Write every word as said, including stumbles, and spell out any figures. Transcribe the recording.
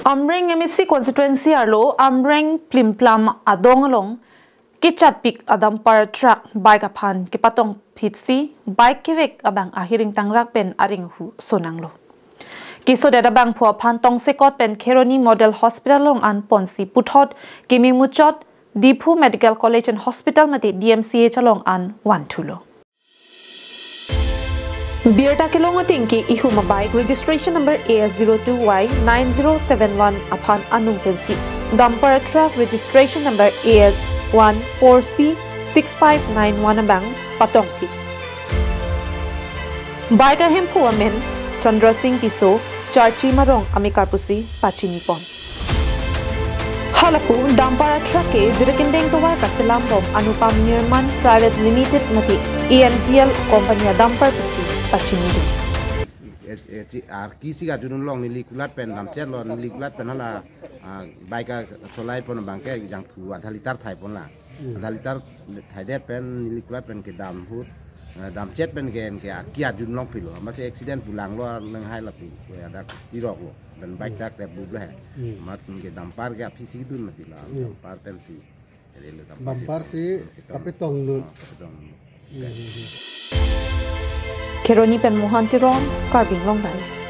Amreng M A C constituency arlo Amreng Plimplam adong along kechatpik a dumper truck bike aphan kepatongphitsi bike kevek abang ahiring tangrak pen aring hu sonanglo. Kesodet abangphu aphan tongsekot pen Kheroni Model Hospital along an ponsi puthot keme muchot Diphu Medical College and Hospital mate D M C H along an vanthulo. Birta kelong ateng ke ihum a bike registration number A S zero two Y nine zero seven one aphan anung pensi dumper truck registration number A S one four C six five nine one abang patongphit. Bike ahemphu amen Chandra Singh Tisso, Charchi Marong amekar pusi pachinipon. Halapu dumper truck ke Jirikindeng tovar kaselam bom Anupam Nirman Private Limited mate A N P L company a dumper pusi pachinidun. Arki si kajun long neli kulat pen damchet lo, neli kulat pen hala ah, bike a solai pon abang ke jangthu adha liter thai pon la. Adha liter thaidet pen neli kulat pen kedam ahut, eh, damchet pen ke ke arki ajun long pilo. Masi accident pulang lo, lenghai lapu, eh, adak tirok lo. Pen bike ta krep bup lo he. Mat ke dumper ke aphi si dun mati la. Dumper pen si. Relo dumper Dumper si kapetong dun. Ah, kapetong dun. Kheroni pen Mohan Teron, Karbi Anglong Live.